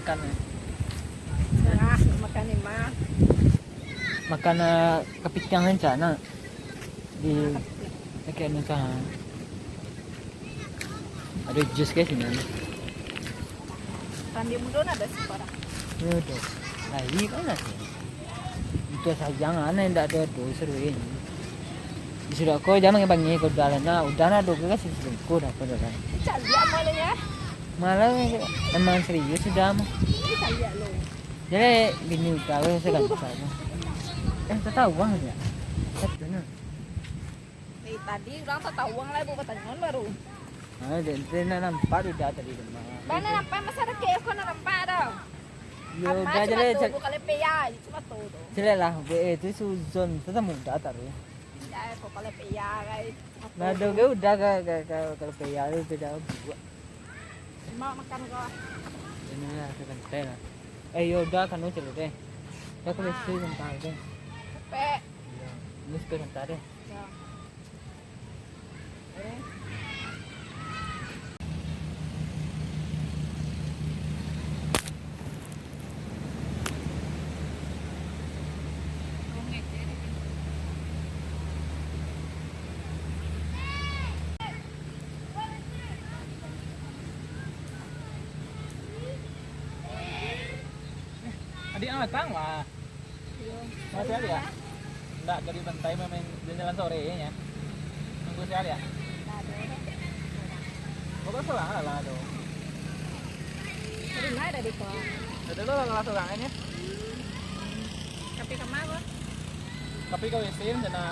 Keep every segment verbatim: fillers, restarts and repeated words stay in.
Serah, makan ni mah. Makan, eh, kapiting rancak nak. Di dekat ni kan. Ado jus guys sini. Sambil mudo nak ada sekolah. Mudo. Lai kan nak. Itu sayang aneh ndak ada tu seru ini. Disuruh ko jangan bangih ko dalam nak. Udah nak dogo kan selingkuh dah ko dah. Cak dia malahnya. Malah emang serius sudah mah. Ini cak dia lo. Jadi bini udah weh segala macam. Eh, tak tahu bang dia. Satu nah. Eh, tadi urang tatawuang lai, buka tangan baru. Ah, dia, dia nak nampak tu dah tadi tu mah. Bana nampak masa dakek ko nak nampak dah. Yo, Apa dah cuma jelek, tu, cel- buka lepek ya, cuma tu tu. Jelek lah, be, eh, tu suzon, tu tak mudah taruh. Tidak, kok kalau lepek ya, guys. Nah, tu ke udah ke, ke, ke, ke lepek ya tu, tu dah buat. Mau makan kau. Ini lah, sebentar lah. Eh, yo udah, kanu celek deh. Dah aku Ah. besi sebentar deh. Lepek. Iya, ini sebentar deh. Ya. Adik nak datang, wah. Masih ada ya? Ndak, dari bantai main jalan-jalan sore ya. Nunggu si Alia. Kok sorang lah, lah tu. Dari mana tadi kau? Tadi lo lah sorang kan ya? Tapi kemana? Tapi kau isin sana.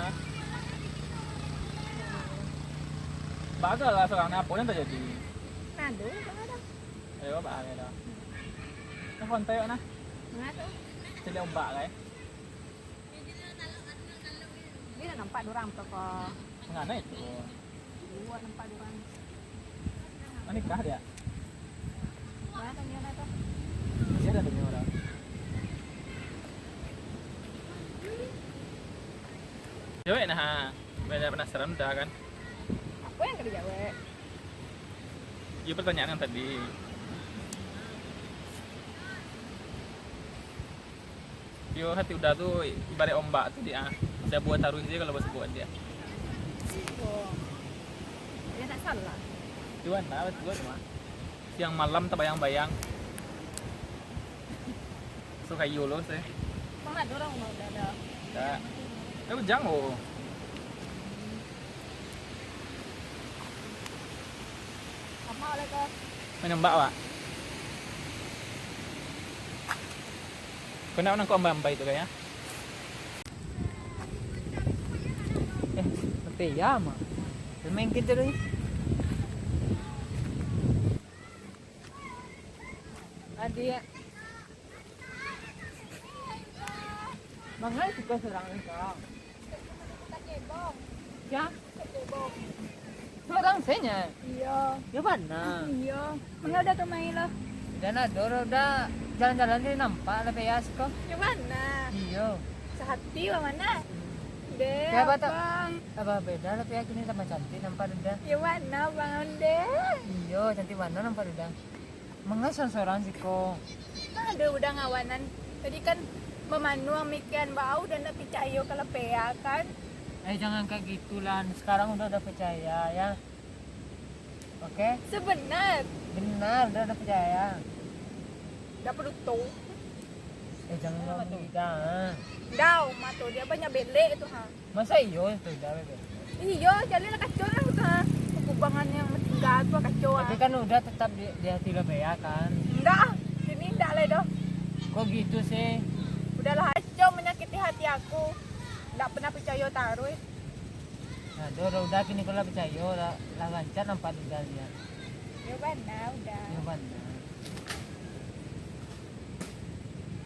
Bagal lah sorang, apa yang terjadi? Aduh, kau ada. Ayo, bah, ayo dah. Nah, kontak yuk nah. Mana tu? Cari ombak lah eh. Dia dah nampak dorang tu ko. Mangana itu? Dua nampak dorang. Ah, nikah dia? Mana tanya orang tu? Dia dah tanya orang. Cewek nah, banyak penasaran dah kan? Apa yang kau jawab? Iyo, pertanyaan yang tadi. Iyo, hati Uda tu ibarat ombak tu dia. Uda buah taruih je kalau basebuah dia. Oh. Dia tak salah. Itu kan, nah, betul tu mah. Siang malam terbayang-bayang. So kayo lo sih. Mana ada orang mau dada? Tak. Eh, bujang lo. Apa oleh kau? Main ombak, Pak. Kau nak nangkok ombak-ombak itu kayaknya? Eh, tapi ya mah. Main kita dulu. Adik. Mangai suko surang ni kau? Ya? Surang sajo? Iyo. Yo bana? Iyo. Mangai Uda ka main lah? Uda nak doro, Uda jalan-jalan di nampak lah payah siko. Yo bana? Iyo. Sahati bana? Deh, Siapa tu? Abang. Abah beda lah payah kini tambah cantik nampak Uda. Yo bana, Bang Onde? Iyo, cantik bana nampak Uda. Mangai surang-surang siko? Kan ado Uda ngawanan. Tadi kan bamanuang mikian bau dan ndak picayo ka lapea kan? Eh, jangan kayak gitulah. Sekarang Uda, Uda percaya, ya. Oke? Sebenar. Benar, Uda, Uda percaya. Ndak perlu tu. Eh, jangan ngomong Uda. Ndak, Uma tu dia banyak belek tu, ha. Masa iyo itu Uda, Bebe? Iyo, jalin lah kacau lah tu, ha. Kubangan yang tinggal tu kacau, ha. Tapi kan Uda tetap di, di hati lapea kan? Ndak, kini ndak lai doh. Kok gitu sih? Udahlah, kacau menyakiti hati aku. Ndak pernah picayo taruih. Nah, doh, doh, Uda kini ko lah picayo, lah, lah rancak nampak Uda dia. Yo bana, Uda. Yo bana.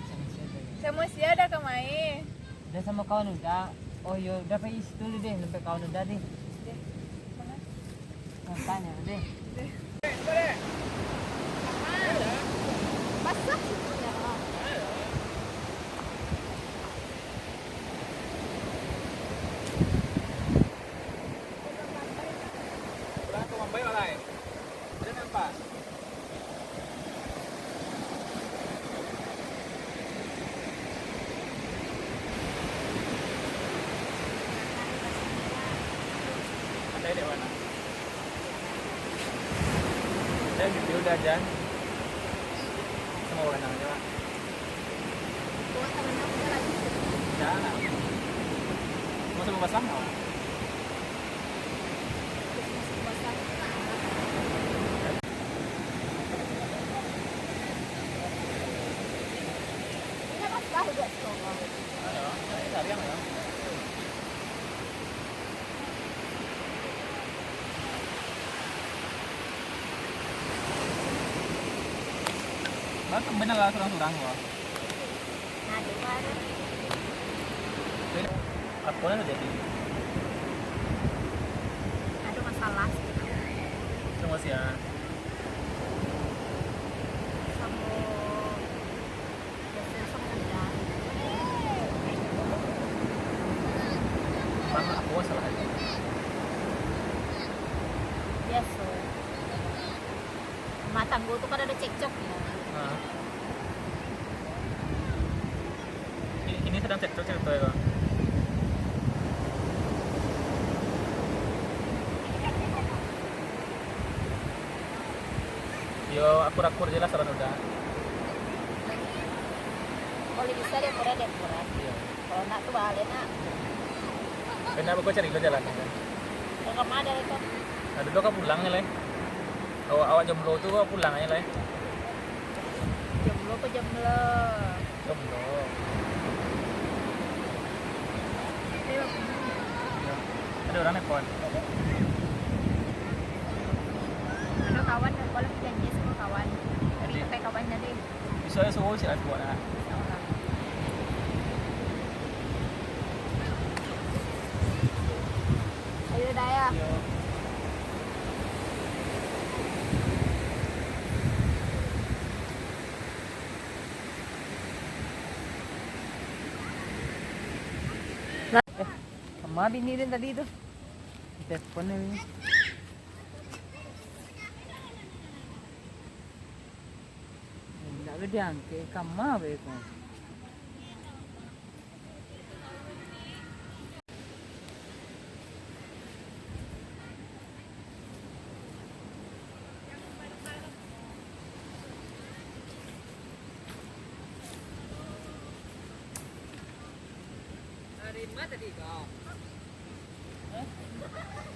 Samo sia Uda. Samo sia Uda ka main? Uda samo kawan Uda. Oh yo, Uda pai isi dulu deh, sampai kawan Uda deh. Deh. Mana? Tanya deh. Deh. Basah situ ya. Urang tu mambai walai. Dia nampak. Video udah ajan. Sama warnanya, Pak. Buat teman kamu udah lagi. Ya. Mau sama pasang, Pak? Masih basah. Ini basah udah sekolah. Ayo, ini tariang ya. Batuk bener lah surang-surang gua. Aduh, aduh. Apo nan jadi? Aduh, masalah sih. Samo sia? Samo, biasanya samo uda. Emang apo masalahnya? Biaso. Rumah tanggo tu kan ado cekcok ya. Ha. Ini sedang cekcok cerita ya, Kak? Yo, akur-akur je lah, saran uda. Kalau bisa dia murah, dia murah. Iya. Kalau nak tu balik nak. Kena buka cari lo jalan. Kalau kemana dari tu? Nah, dulu kan pulang ni, Lai. Awak, awak jomblo tu pulang aja, Lai. Jomblo apa jomblo? Jomblo. Ada orang nelpon. Ada kawan, kalau janji sama kawan. Tapi pakai kawan jadi. Bisa ya, suruh cek aku nak. Ayo, Daya. Eh, kama bini den tadi tu? Telepon ni. Indak lo diangkek, kama be ko. Dari ma tadi kau? Hah?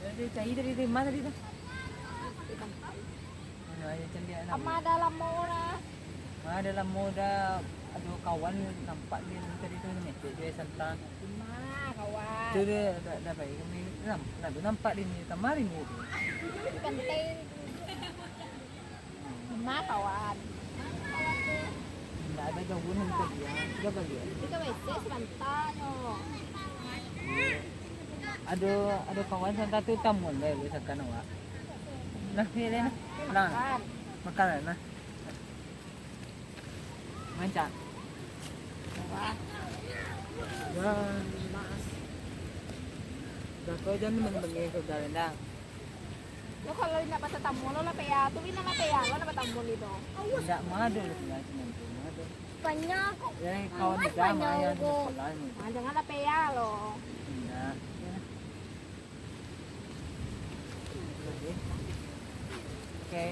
Dari cai dari, dari ma tadi tu? Anu, ayo caliak lah. Ama dah lamo dah. Ma dah lamo dah, ado kawan nampak di tadi tu, mecek je santang. Ma kawan. Tu dia dah, dah baik kami. Nam-, lalu nampak di ni, kamari ni tu. Penting. Ma kawan. Indak ado jauah nan ka dia. Jaga dia. Kita W C sabanta nyo. Ado, ado kawan santa tu tamu lai lu sakan awak. Nah, ni lai nah. Nah. Makan. Makan lah nah. Mancak. Wah. Wah. Dah kau jangan bengong-bengong kau jalan dah. Yo, kalau indak patatamu lo lah pea, tu bina lah pea lo nak batamu ni tu. Indak mado lo tinggal sini tu, mado. Banyak kok. Ya, kawan banyak udah mah yang kok. Sekolah ni. Ah, janganlah pea lo. Indak. Ya. Oke. Oke.